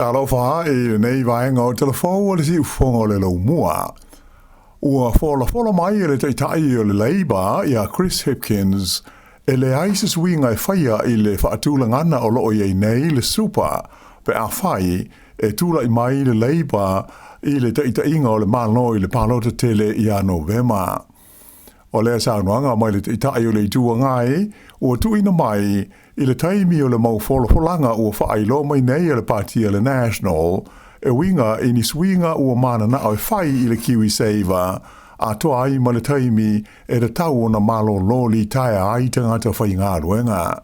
Talofa i lenei vaega o Tala Fou o le Siufofoga o le Laumua. Ua folafola mai e le Taitai o le Labour ia Chris Hipkins e leai se suiga e faia i le faatulagana o lo o i ai nei le Super pe afai e tulai mai le Labour i le taitaiga o le Malo i le palota tele ia Novema. O lea saunoaga mai le Taitai o le Itu Agai ua tuuina mai i le taimi o le mau folafolaga ua faailoa mai nei e le Pati a le National e uiga i ni suiga ua mananao e fai i le KiwiSaver atoa ai ma le taimi e tatau ona malolo litaea ai tagata faigaluega.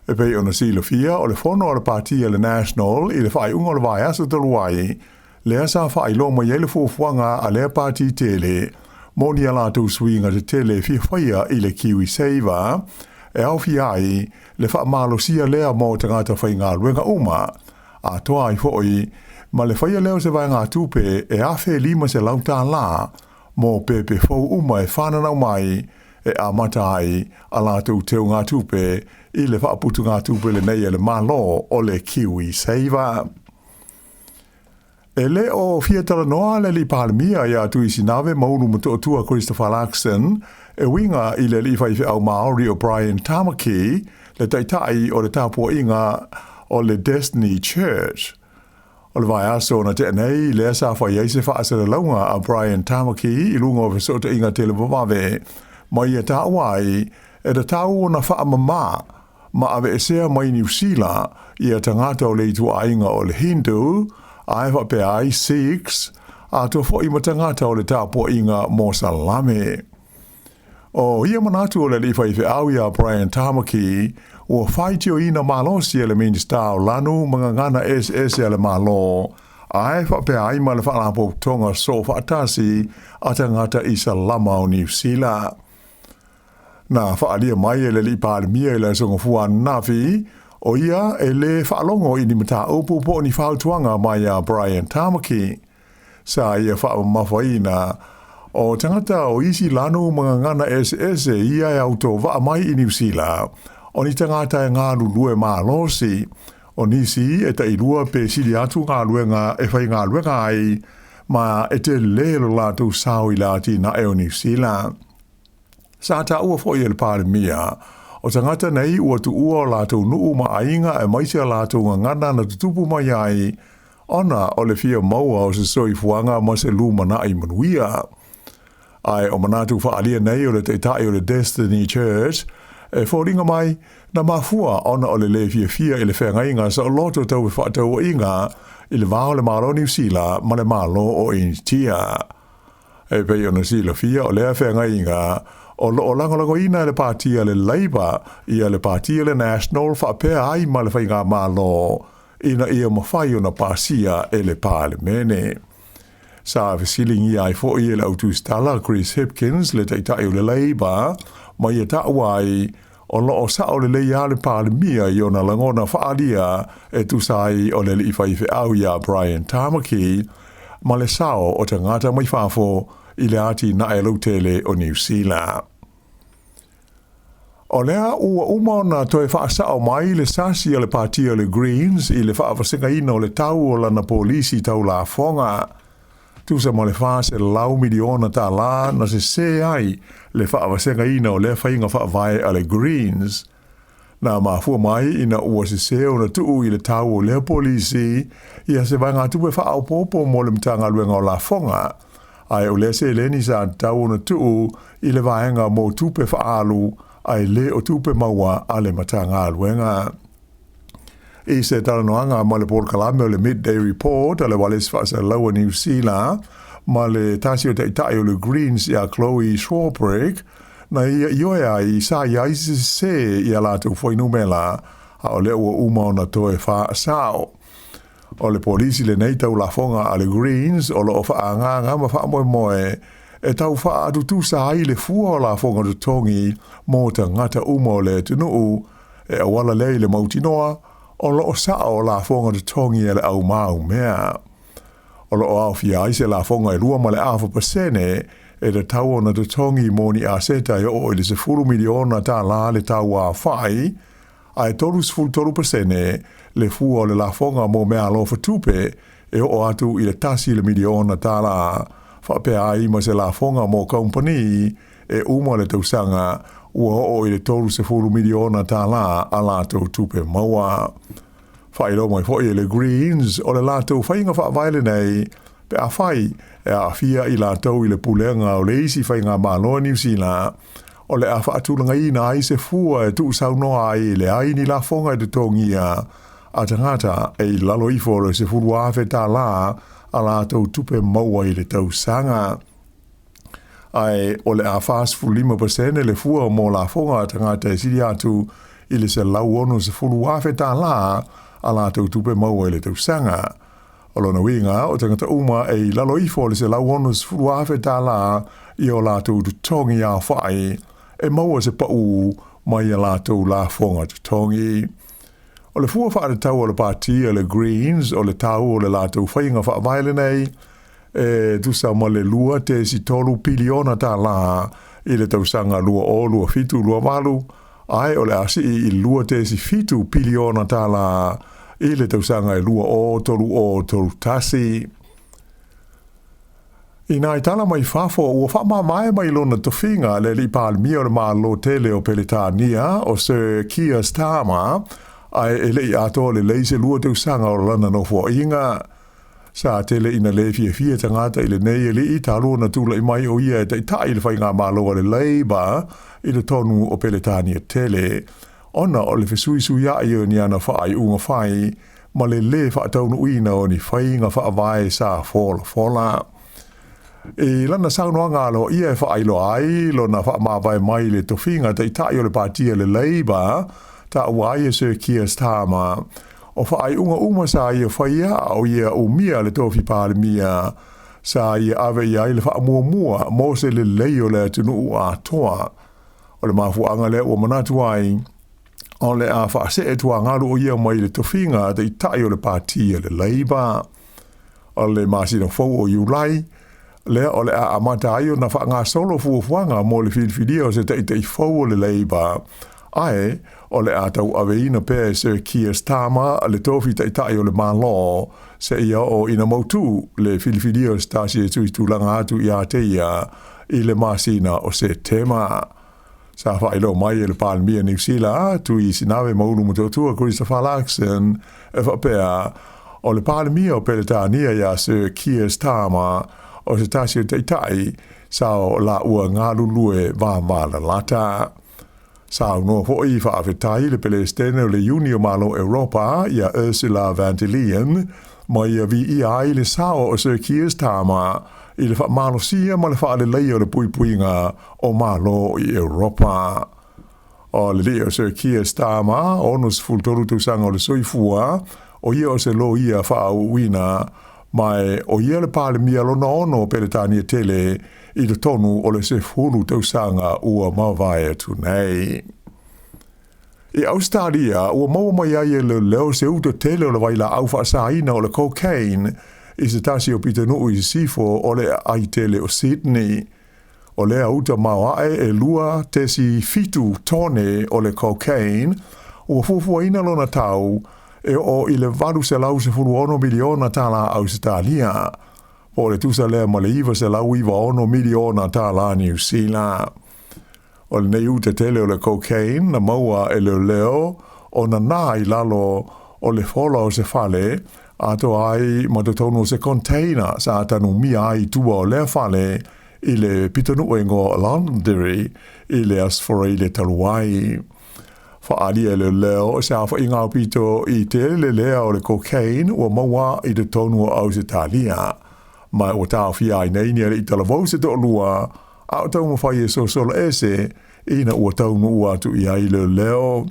E pei ona silafia, o le fono a le Pati a le National i le faaiuga o le vaiaso talu ai, lea sa faailoa mai ai le fuafuaga a lea pati tele mo ni a latou suiga tetele e fia faia i le KiwiSaver, e aofia ai le faamalosia lea mo tagata faigaluega uma, atoa ai foi ma le faia lea o se vaegatupe e $1,500 mo pepe fou uma e fananau mai e amata ai a latou teugatupe i le faaputugatupe lenei a le Malo o le KiwiSaver. E le o fia talanoa le alii Palemia ia Tuisinave Maulu Motootua Christopher Luxon e uiga i le alii faifeau Māori o Brian Tamaki, le taitai o le tapuaiga o le Destiny Church. O le vaiaso na tea nei, lea sa fai ai se faasalalauga a Brian Tamaki i luga o fesootaiga televavave, ma ia taua ai e tatau ona faamama ma aveesea mai Niu Sila ia tagata o le ituaiga o le Hindu, ae faapea ai Sikhs, atoa foi ma tagata o le tapuaiga Mosalame. O ia manatu o le alii faifeau ia Brian Tamaki, ua faitioina malosi e le Minisita o Lanu ma Gagana Eseese a le Malo, ae faapea ai ma le Faalapotopotoga Soofaatasi a Tagata Isalama o Niu Sila. Na faaalia mai e le alii Palemia i le Aso Gafua ananafi, o ia e lē faalogo i ni mataupu po o ni fautuaga mai a Brian Tamaki. Sa ia faamamafaina, o tagata o isi lanu ma gagana eseese ia e autovaa mai i Niu Sila, o ni tagata e galulue malosi, o nisi e tailua pe sili atu galuega e faigaluega ai, ma e telē lo latou sao i le atinae o Niu Sila. Sa taua foi e le Palemia, o tagata nei ua tuua o latou nuu ma aiga aemaise a latou gagana na tutupu mai ai, ona o le fia maua o se soifuaga ma se lumanai manuia. Ae o manatu faaalia nei o le Taitai o le Destiny Church e foliga mai na mafua ona o le lē fiafia i le feagaiga saoloto tau fefaatauaiga i le va o le Malo o Niu Sila ma le Malo o Initia. E pei ona silafia o lea feagaiga o lo o lagolagoina e le Pati a le Labour ia le Pati a le National faapea ai ma le Faigamalo ina ia mafai ona pasia e le Palemene. Sa fesiligia ai foi e le autusitala Chris Hipkins le Taitai o le Labour ma ia taua ai o lo o sao lelei lava le Palemia i ona lagona faaalia e tusa ai o le alii faifeau ia Brian Tamaki ma le sao o tagata mai fafo i le atinae lautele o Niu Sila. O lea ua uma ona toe faasao mai le sasi a le Pati o le Greens i le faavasegaina o le tau o lana polisi tau lafoga. Tusa ma le $400 miliona tala na sesē ai le faavasegaina o lea faiga faavae a le Greens. Na mafua mai ina ua sesē ona tuu i le tau o lea polisi ia se vaegatupe faaopoopo mo le Matagaluega o Lafoga, ae o lea seleni sa tatau ona tuu i le vaega mo tupe faaalu ae le o tupe maua a le Matagaluega. I se talanoaga ma le polokalame o le Midday Report a le Ualesi Faasalalau a Niu Sila ma le tasi o taitai o le Greens ia Chloe Swarbrick, na ia ioe ai sa i ai se sesē i a latou fuainumera, a o lea ua uma ona toe faasao. O le polisi lenei tau lafoga a le Greens o lo o faaagaaga ma faamoemoe e tau faatutusa ai le fua o lafoga totogi mo tagata uma o le atunuu, e auala lea i le mautinoa o lo o sao lafoga totogi a le au maumea. O lo o aofia ai se lafoga e 2.5% e tatau ona totogi mo ni aseta e oo i le $10 miliona le tau aofai, ae 33% le fua o le lafoga mo meaalofa tupe e oo atu i le $1 miliona, faapea ai ma se lafoga mo kamupani e uma le tausaga ua oo i le $30 miliona a latou tupe maua. Faailoa mai foi e le Greens o le latou faiga faavae lenei pe afai e aafia i latou i le pulega o le isi faigamalo a Niu Sila, o le a faatulagaina ai se fua e tuusaunoa ai e leai ni lafoga e totogia a tagata e i lalo ifo o le $10,000 a latou tupe maua i le tausaga. Ae o le a 45% le fua mo lafoga a tagata e sili atu i le $160,000 a latou tupe maua i le tausaga. O lona uiga, o tagata uma e i lalo ifo o le $160,000 i o latou totogi aofai e maua se pau mai a latou lafoga totogi. O le fua faatatau a le pati a le Greens o le tau o le latou faiga faavae lenei e tusa ma le $2.3 piliona i le tausaga 2027/28, ae o le a sii i le $2.7 piliona i le tausaga e 2030/31. I nai tala mai fafo, ua faamavae mai lona tofiga le alii Palemia o le Malo tele o Peretania o Sir Keir Starmer, ae e le i atoa lelei se 2 tausaga o lana nofoaiga. Sa tele ina le fiafia tagata i lenei alii talu ona tulai mai o ia e taitai le faigamalo a le Labour i totonu o Peretania tele, ona o le fesuisuiai o ni ana faaiuga fai ma le lē faataunuuina o ni faiga faavae sa folafola. I lana saunoaga aloaia e faailoa ai lona faamavae mai le tofiga taitai o le pati a le Labour, taua ai e Sir Keir Starmer o faaiuga uma sa ia faia a o ia umia le tofi Palemia, sa ia ave i ai le faamuamua mo se lelei o le atunuu atoa. O le mafuaaga lea ua manatu ai o le a faasee tuagalu o ia mai le tofiga taitai o le pati a le Labour. O le masina fou o Iulai lea o le a amata ai ona faagasolo fuafuaga mo le filifilia o se taitai fou o le Labour, ae o le a tauaveina pea e Sir Keir Starmer le tofi taitai o le Malo seia oo ina mautu le filifilia o se tasi e tuitulaga atu ia te ia i le masina o Setema. Sa faailoa mai e le Palemia Niu Sila Tui Sinave ma Ulu Motootua Christopher Luxon e faapea o le Palemia o Peretania ia Sir Keir Starmer o se tasi o taitai sa o laua galulue vavalalata. Saunoa foi faafetai le Pelestene o le Iuni o Malo Europa ia Ursula von der Leyen ma ia viia ai le sao o Sir Keir Starmer i le faamalosia ma le faaleleia o le puipuiga o Malo i Europa. O le alii o Sir Keir Starmer, 63 tausaga o le soifua, o ia o se loia faauuina, ma o ia le Palemia lona ono o Peretania tele i totonu o le 10 tausaga ua mavae atu nei. I Australia, ua maua mai ai e leoleo se uta tele o le vailaau faasaina o le cocaine i se tasi o pitonuu i sisifo o le aai tele o Sydney. O lea uta maoae e 2.7 tone o le cocaine, ua fuafuaina lona tau e oo i le $816 miliona Ausetalia, po o le tusa lea ma le $996 miliona Niu Sila. O lenei uta tele o le cocaine na maua e leoleo o nanā i lalo o le fola o se fale, atoa ai ma totonu o se container sa tanumia ai i tua o lea fale i le pitonuu e igoa Londonderry i le Aso Faraile talu ai. Faaalia e leoleo se aofaiga aupito i tele lea o le cocaine ua maua i totonu o Ausetalia, ma ua taofia ai nei ni alii talavou se toalua a o taumafai e sosolo ese ina ua taunuu atu i ai leoleo.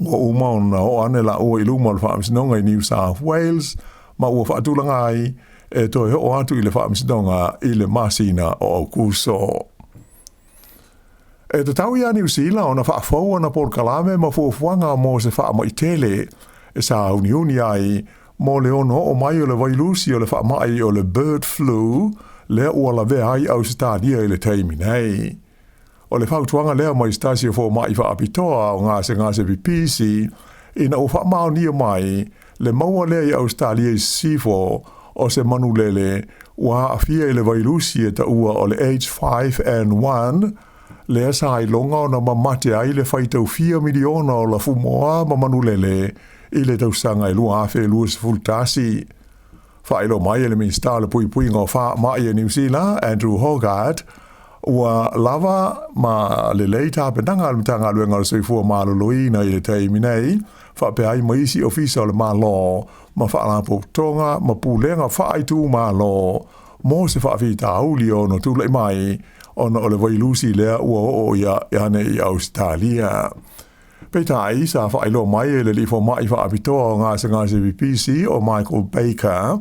Ua uma ona oo ane laua i luma o le faamasinoga i New South Wales, ma ua faatulaga ai e toe oo atu i le faamasinoga i le masina o Aukuso. E tatau iā Niu Sila ona faafou ana polokalame ma fuafuaga mo se faamai tele e sauniuni ai mo le ono oo mai o le vailusi o le faamai o le bird flu lea ua lavea ai Ausetalia i le taimi nei. O le fautuaga lea mai se tasi o fomai faapitoa o gasegase pipisi. Ina ua faamaonia mai le maua lea i Ausetalia i Sisifo o se manulele ua aafia i le vailusi e taua o le H5N1, lea sa iloga ona mamate ai le faitau fia miliona o lafumoā ma manulele i le tausaga e 2021. Faailoa mai e le Minisita o le Puipuiga o Faamai a Niu Sila, Andrew Hoggard, ua lava ma lelei tapenaga a le Matagaluega o le Soifua Maloloina i le taimi nei, faapea ai ma isi ofisa o le Malo ma faalapotopotoga ma pulega faaitumalo mo se faafitauli e ono tulai mai ona o le vailusi lea ua oo ia ane i Ausetalia. Peitai, sa faailoa mai e le alii fomai faapitoa o gasegase pipisi o Michael Baker,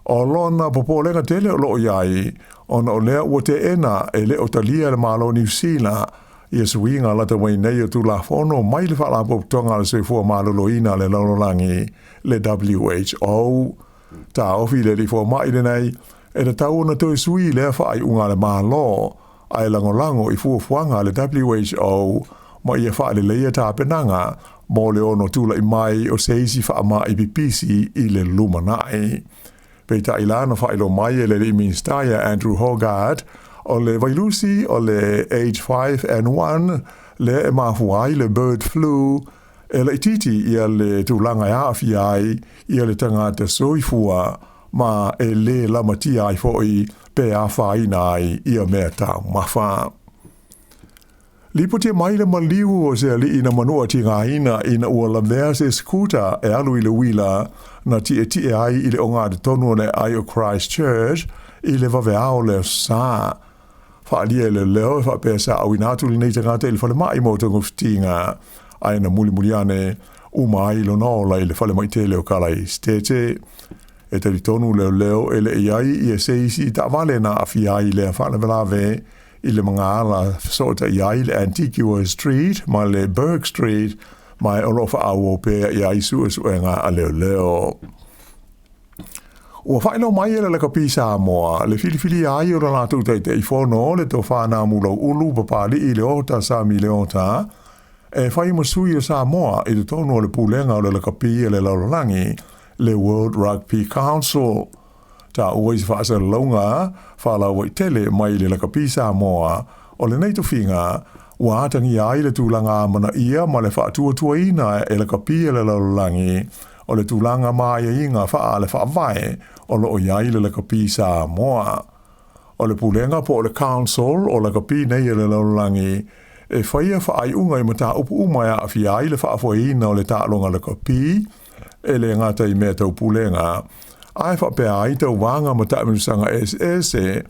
o lona popolega tele o lo o i ai ona o lea ua teena e le o talia e le Malo o Niu Sila ia suiga lata mai nei o Tulafono mai le Faalapotopotoga a le Soifua Maloloina a le Lalolagi, le WHO. Taofi le alii fomai lenei, e tatau ona toe sui lea faaiuga a le Malo, ae lagolago i fuafuaga a le WHO ma ia faaleleia tapenaga mo le ono tulai mai o se isi faamai pipisi i le lumanai. Peitai la na faailoa mai e le alii Minisita ia Andrew Hoggard, o le vailusi o le H5N1 lea e mafua ai le bird flu, e laitiiti ia le tulaga e aafia ai ia le tagata soifua ma e lē lamatia ai foʻi pe afaina ai ia mea taumafa. Lipotia mai le maliu o se alii na manua tigaina ina ua lavea se scooter e alu i le uila na tietie ai i le ogatotonu o le aai o Christchurch i le vaveao o le Aso Sa. Faaalia e leoleo e faapea sa auina atu lenei tagata i le falemai mo togafitiga, ae na mulimuli ane uma ai lona ola i le falemai tele o Kalaesetete. E talitonu leoleo e le i ai ia se isi taavale na aafia ai i lea faalavelave i le magaala fesootai ai le Antigua Street ma le Bourke Street, ma o lo o faaauau pea i ai suesuega a leoleo. Ua faailoa mai e le Lakapi Samoa le filifilia ai o le latou Taitaifono le Tofa Namulauulu Papali'i Leota Sami Leota e fai ma sui o Samoa i totonu o le Pulega o le Lakapi a le Lalolagi, le World Rugby Council. Taua i se faasalalauga faalauaitele mai le Lakapi Samoa o lenei tofiga ua atagia ai le tulaga amanaia ma le faatuatuaina e lakapi a le lalolagi o le tulaga ma aiaiga faa-le faavae o lo o i ai le lakapi Samoa. O le Pulega po o le Council o lakapi nei a le lalolagi e faia faaiuga i mataupu uma e aafia ai le faafoeina o le taaloga lakapi, e le gata i mea tau pulega, ae faapea ai tauvaga ma taamilosaga eseese,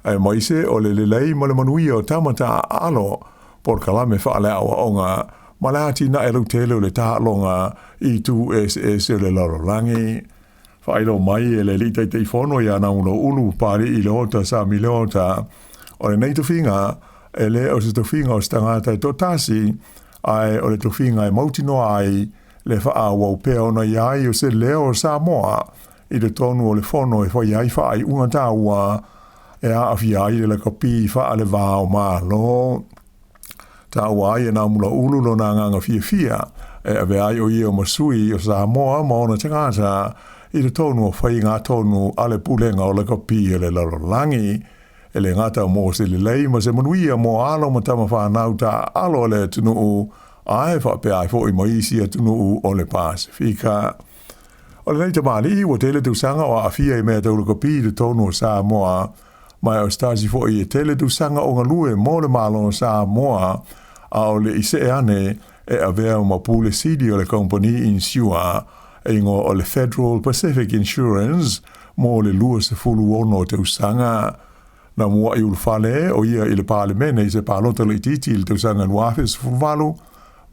aemaise o le lelei ma le manuia o tama taaalo, polokalame faaleaoaoga ma le atinae lautele o le taaloga i itu eseese o le lalolagi. Faailoa mai e le Alii Taitaifono ia Naulou Papali'i Leota Sami Leota, o lenei tofiga e le o se tofiga o se tagata e toatasi, ae o le tofiga e mautinoa ai le faaauau pea ona i ai o se leo o Samoa i totonu o le fono e fai ai faaiuga taua e aafia ai le lakapi faaleva o Malo. Taua ai e Namulauulu lona agaga fiafia e avea ai o ia ma sui o Samoa ma ona tagata i totonu o faiga tonu a le Pulega o Lakapi a le Lalolagi, e le gata mo se lelei ma se manuia mo alo ma tama fanau taaalo a le atunuu, ae faapea ai foi ma isi atunuu o le Pasefika. O lenei tamalii ua tele tausaga o aafia i mea tau lakapi i totonu o Samoa, ma o se tasi foi e tele tausaga o galue mo le Malo o Samoa, a o le i see ane e avea ma pule sili o le kamupani insure e igoa o le Federal Pacific Insurance mo le 26 tausaga. Na muaʻi ulufale o ia i le Palemene i se palota laitiiti i le tausaga 2018,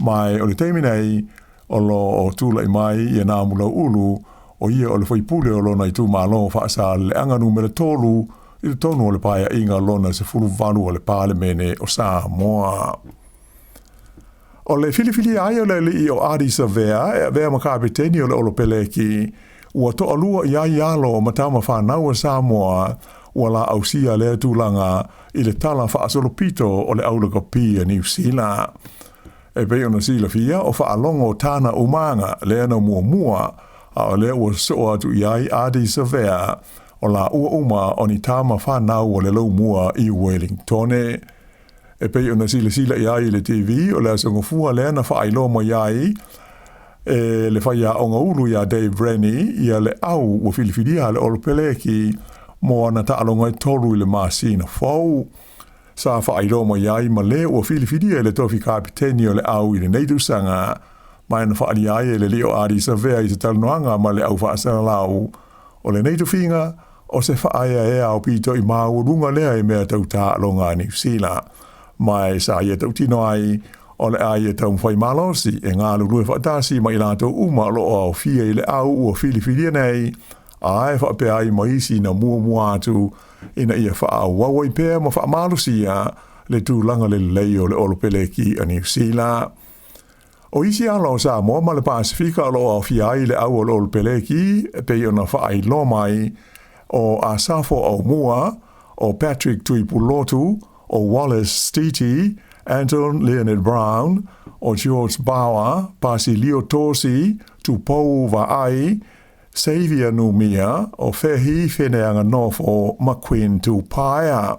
ma o le taimi nei o lo o tulai mai ia Namulauulu, o ia o le faipule o lona itumalo Faasaleleaga numera 3 i totonu o le Paeaiga lona 18 o le Palemene o Samoa. O le filifilia ai o le alii o Ardie Savea e avea ma kapeteni o le Olopeleki, ua toalua i ai alo ma tama fanau a Samoa ua laausia lea tulaga i le tala faasolopito o le aulakapi a Niu Sila. E pei ona silafia, o Faalogo Tana Umaga lea na muamua, a o lea ua sosoo atu i ai Ardie Savea, o laua uma o ni tama fanau a le Laumua i Uelintone. E pei ona silasila i ai i le TV, o le Aso Gafua lea na faailoa mai ai e le faiaoga ulu iā Dave Rennie ia le au ua filifilia a le Olopeleki mo ana taaloga e tolu i le masina fou. Sa faailoa mai ai ma le ua filifilia i le tofi kapiteni o le au i lenei tausaga, ma e na faaalia ai e le alii o Ardie Savea i se talanoaga ma le au faasalalau o lenei tofiga o se faaeaea aupito i maualuga lea i mea tau taaloga a Niu Sila, ma e sa ia tautino ai o le a ia taumafai malosi e galulue faatasi ma i latou uma o lo o aofia i le au ua filifilia nei, a e faapea ai ma isi na muamua atu ina ia faaauau ai pea ma faamalosia le tulaga lelei o le Olopeleki a Niu Sila. O isi ala o Samoa ma le Pasefika o lo o aofia ai le au o le Olopeleki e pei ona faailoa mai, o Asafo Aumua, o Patrick Tuipulotu, o Wallace Stiti, Anton Leonard Brown, o George Bauer, Basilio Tosi, Tupou Vaai, Xavier Numia, o Fehi Feneaganofo ma Quinn Tupaea.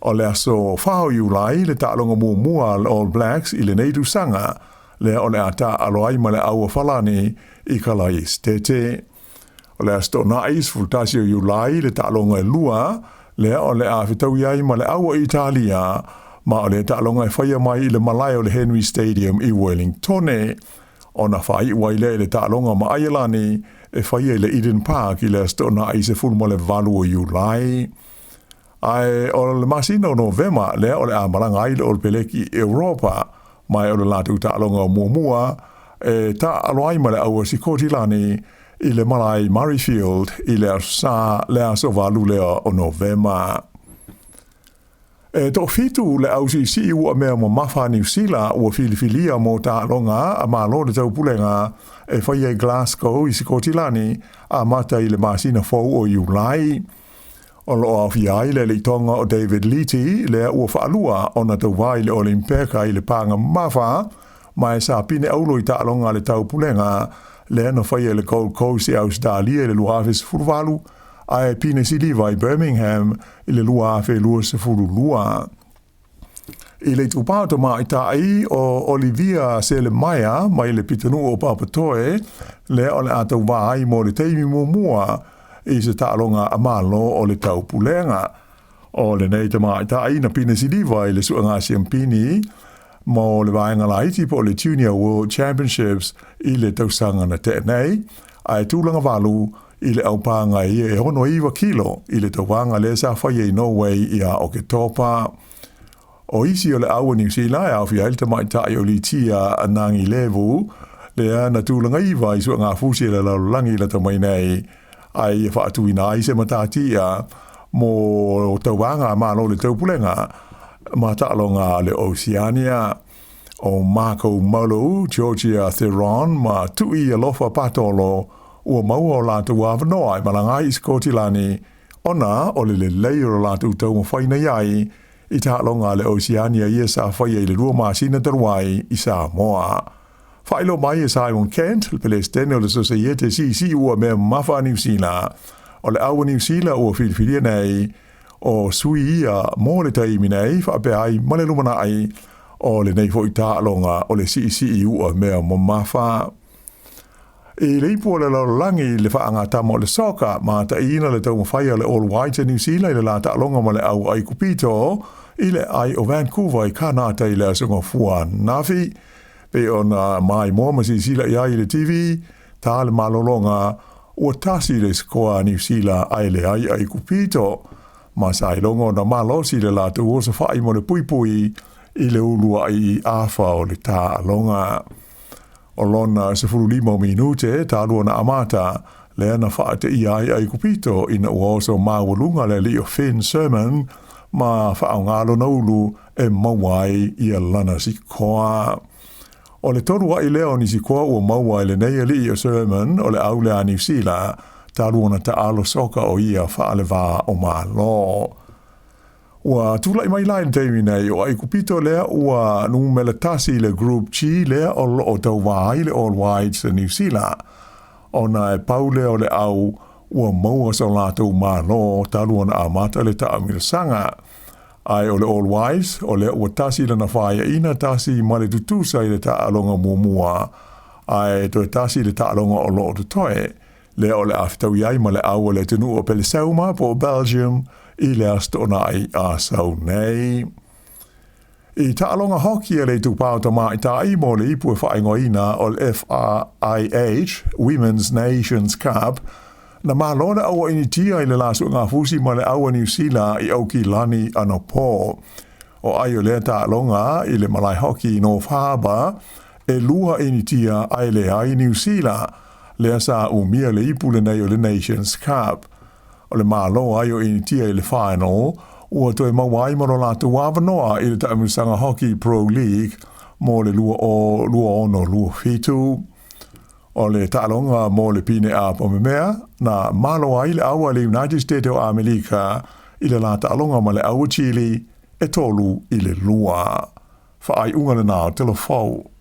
O le aso 4 o Iulai le taaloga muamua a le All Blacks i lenei tausaga, lea o le a taaalo ai ma le au a Falani i Kalaesetete. O le Aso Toonai 11 o Iulai le taaloga e lua, lea o le a fetaui ai ma le au a Italia, ma o lea taaloga e faia mai i le malae o le Henry Stadium i Wellingtone. Ona faaiu ai lea i le taaloga ma Aielani e faia i le Eden Park i le Aso Toonai 18 o Iulai. Ae o le masina o Novema lea o le a malaga ai le Olopeleki i Europa, ma o le latou taaloga muamua e taaalo ai ma le au a Sikotilani i le malae Murrayfield i le Aso Sa le aso 8 lea o Novema. E toafitu le au siisii ua mea mamafa a Niu Sila ua filifilia mo taaloga a Malo le Taupulega e faia i Glasgow i Sikotilani amata i le masina fou o Iulai. O lo o aofia ai le alii-Toga o David Liti, lea ua faalua ona tauva i le Olimpeka i le paga mamafa, ma e sa pine auro i taaloga a le Taupulega lea na faia i le Gold Coast i Ausetalia i le 2018, ae pine siliva i Birmingham i le 2022. I le itupa o tamaitai o Olivia Selemaia mai le pitonuu o Papatoe, lea o le a tauvā ai mo le taimi muamua i se taaloga a Malo o le Taupulega. O lenei tamaitai na pine siliva i le suega siampini mo le vaega laiti po o le Junior World Championships i le tausaga na tea nei, ae tulaga valu i le aupāga ia e 69 kilo i le tauvaga lea sa faia i Norway ia Oketopa. O isi o le au a Niu Sila e aofia ai le tamaitai o Litia Nagilevu, lea na tulaga iva i suegafusi a le lalolagi lata mai nei, ae ia faatuina ai se matatia mo tauvaga a Malo o le Taupulega ma taaloga a le Oceania. O Marco Molu, Georgia Theron ma Tu'i Alofa Patolo ua maua o latou avanoa e malaga ai i Sikotilani ona o le lelei o lo latou taumafai nei ai i taaloga a le Oceania ia sa faia i le 2 masina talu ai i Samoa. Faailoa mai e Simon Kent, le Pelesitene o le Sosaiete Siisii Ua Mea Mamafa a Niu Sila, o le au a Niu Sila ua filifilia nei o sui ia mo le taimi nei faapea ai ma le lumanai o lenei foi taaloga o le siisii ua mea mamafa. I le ipu o le lalolagi le faagatama o le soka, mataiina le taumafai a le All Whites a Niu Sila i le la taaloga ma le au Aikupito i le ai o Vancouver i Kanata i le Aso Gafua ananafi. Pei ona maimoa ma silasila i ai i le TV, ta le malologa, ua tasi le sikoa a Niu Sila ae leai Aikupito. Ma sa iloga ona malosi le latou osofai mo le puipui i le uluai afa o le taaloga. O lona 15 o minute talu ona amata, lea na faateia ai Aikupito ina ua oso maualuga le alii o Finn Surman ma faaaoga lona ulu e maua ai ia lana sikoa. O le tolu aʻi lea o ni sikoa ua maua e lenei alii o Surman o le au lea a Niu Sila, talu ona taalo soka o ia faalevā o Malo. Ua tulai mai la i le taimi nei o Aikupito lea ua numera 1 i le Group G lea o lo o tauvā ai le All Whites a Niu Sila, ona e pau lea o le au ua maua so latou malo talu ona amata le taamilosaga. Ae o le All Whites, o lea ua tasi lana faiaina tasi ma le tutusa i le taaloga muamua, ae toe tasi le taaloga o lo o totoe, lea o le a fetaui ai ma le au a le atunuu o Peleseuma po o Belgium i le Aso Toonai a sau nei. I taaloga hoki a le Itupa o Tamaitai mo le ipu e faaigoaina o le FIH Women's Nations Cup, na malo le au a Initia i le la suegafusi ma le au a Niu Sila i Aukilani anapo. O ai o lea taaloga i le malae hoki i North Harbour, e lua Initia ae leai Niu Sila, lea sa umia le ipu lenei o le Nations Cup. O le malo ai o Initia i le final, ua toe maua ai ma lo latou avanoa i le taamilosaga Hockey Pro League mo le 2026/27. O le taaloga mo le pine apamemea, na malo ai le au a le United States o Amerika i le la taaloga ma le au a Chile e 3-2. Faaiuga lena o Telefou.